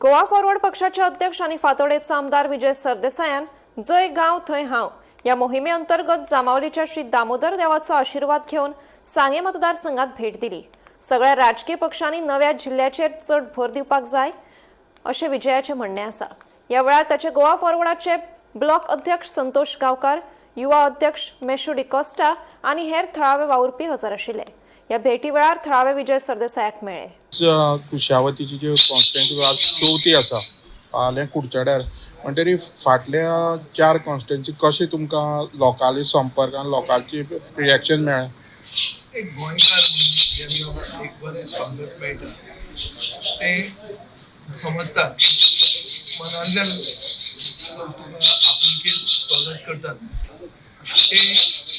Goa forward पक्षाचे अध्यक्ष आनी फातोडेचो आमदार विजय सरदेसायान जंय गांव थंय हांव या मोहिमे अंतर्गत जांबावलीच्या श्री दामोदर देवाचो आशिर्वाद घेवन सांगे मतदारसंघात भेट दिली. सगळ्या राजकीय पक्षांनी नव्या जिल्ह्याचेर चड भर दिवपाक जाय अशें विजयाचें म्हणणें आसा. ह्या वेळार ताचे गोवा फॉरवर्डाचे ब्लॉक अध्यक्ष संतोष गांवकार, युवा अध्यक्ष मेशू डिकॉस्टा आनी हेर थळावे वावुरपी हजर आशिल्ले. ह्या भेटी वेळार थळावे विजय सरदेसायाक मेळ्ळे. कुशावतीची जी कॉन्स्टिट्युएन्सी आज चवथी आसा, फाल्यां कुडचड्यार, म्हणटरी फाटल्या चार कॉन्स्टिट्युएन्सी कशें तुमकां लोकांले संपर्क आनी लोकांची रिएक्शन मेळ्ळें? एक गोंयकार म्हणून जेन्ना एक बरें स्वागत मेळटा, तें समजता, मनांतल्यान लोक तुका आपुलकेन स्वागत करतात, तें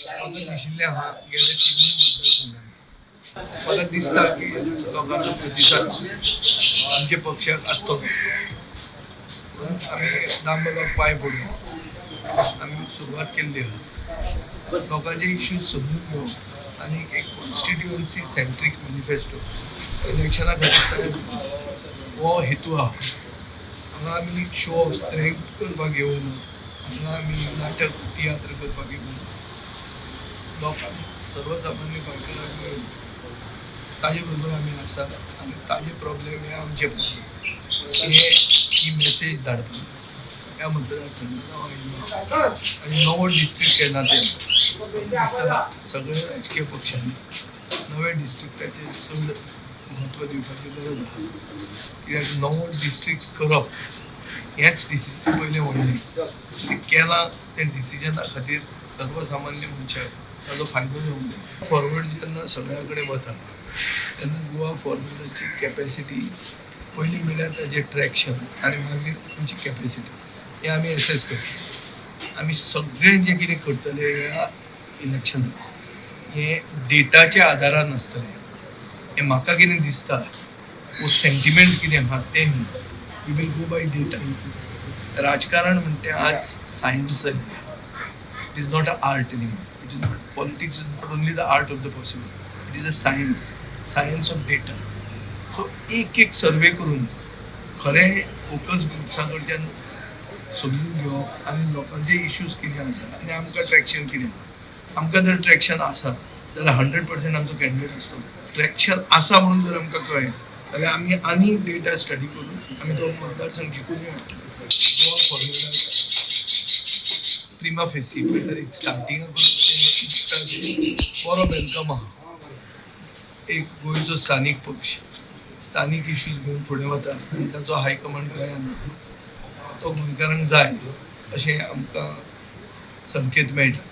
म्हाका दिशिल्लें आहा. गेले तिनूय मतदारसंघांनी म्हाका दिसता की लोकांचो प्रतिसाद आमच्या पक्षाक आसतलो म्हणून आमी दामबाबाक पांय पडून आमी सुरवात केल्ली आहा. लोकांचे इश्यूज समजून घेवप आनी एक कॉन्स्टिट्युएन्सी सेंट्रीक मॅनिफेस्टो इलेक्शना खातीर तयार करप हो हेतू आहा. हांगा आमी शो ऑफ स्ट्रेंथ करपाक येवना, हांगा आमी नाटक तियात्र करपाक येवना. लोकांक, सर्वसामान्य गोंयकारांक मेळून ताजे बरोबर आमी आसा आनी ताजे प्रॉब्लेम हे आमचे प्रॉब्लेम हे ही मेसेज धाडपाक ह्या मतदारसंघात हांव आयिल्लो. आनी नवो डिस्ट्रिक्ट केन्ना ते दिसता, सगळे राजकीय पक्षांनी नव्या डिस्ट्रिक्टाचेर चड म्हत्व दिवपाची गरज आसा, कित्याक नवो डिस्ट्रिक्ट करप हेंच डिसिजन पयलें व्हडलें तें केलां. त्या डिसिजना खातीर सर्वसामान्य मनशाक ताजो फायदो जावंक जाय. फॉरवर्ड जेन्ना सगळ्या कडेन वता तेन्ना गोवा फॉरवर्डाची कॅपेसिटी पयलीं म्हणल्यार ताजें ट्रॅक्शन आनी मागीर आमची कॅपेसिटी हें आमी एसेस करता. आमी सगळें जें कितें करतले ह्या इलेक्शनाक, हें डेटाच्या आदारान आसतलें. हें म्हाका कितें दिसता वो सेंटिमेंट कितें आहा तें न्ही. We will go by data. राजकारण म्हणटे आज सायन्स जाल्लें. It is not a art anymore. It is not, politics is not only the art of the possible, it is a science, science of data. So एक एक survey करून खरें focus ग्रुप्सां कडच्यान समजून घेवप आनी लोकांचे इश्यूज कितें आसा आनी आमकां ट्रॅक्शन कितें आसा. आमकां जर ट्रॅक्शन आसा जाल्यार 100% आमचो कॅन्डिडेट आसतलो. ट्रॅक्शन आसा म्हणून जर आमकां कळ्ळें जाल्यार आमी आनी डेटा स्टडी करून आमी तो मतदारसंघ जिखूनय हाडटले. गोवा फॉरवर्डाक प्रिमा फेसी म्हणल्यार एक स्टार्टिंगाक बरो welcome आहा. एक गोंयचो स्थानीक पक्ष स्थानीक इश्यूज घेवन फुडें वता आनी ताचो हायकमांड गोंयान आहा, तो गोंयकारांक जाय अशें आमकां संकेत मेळटा.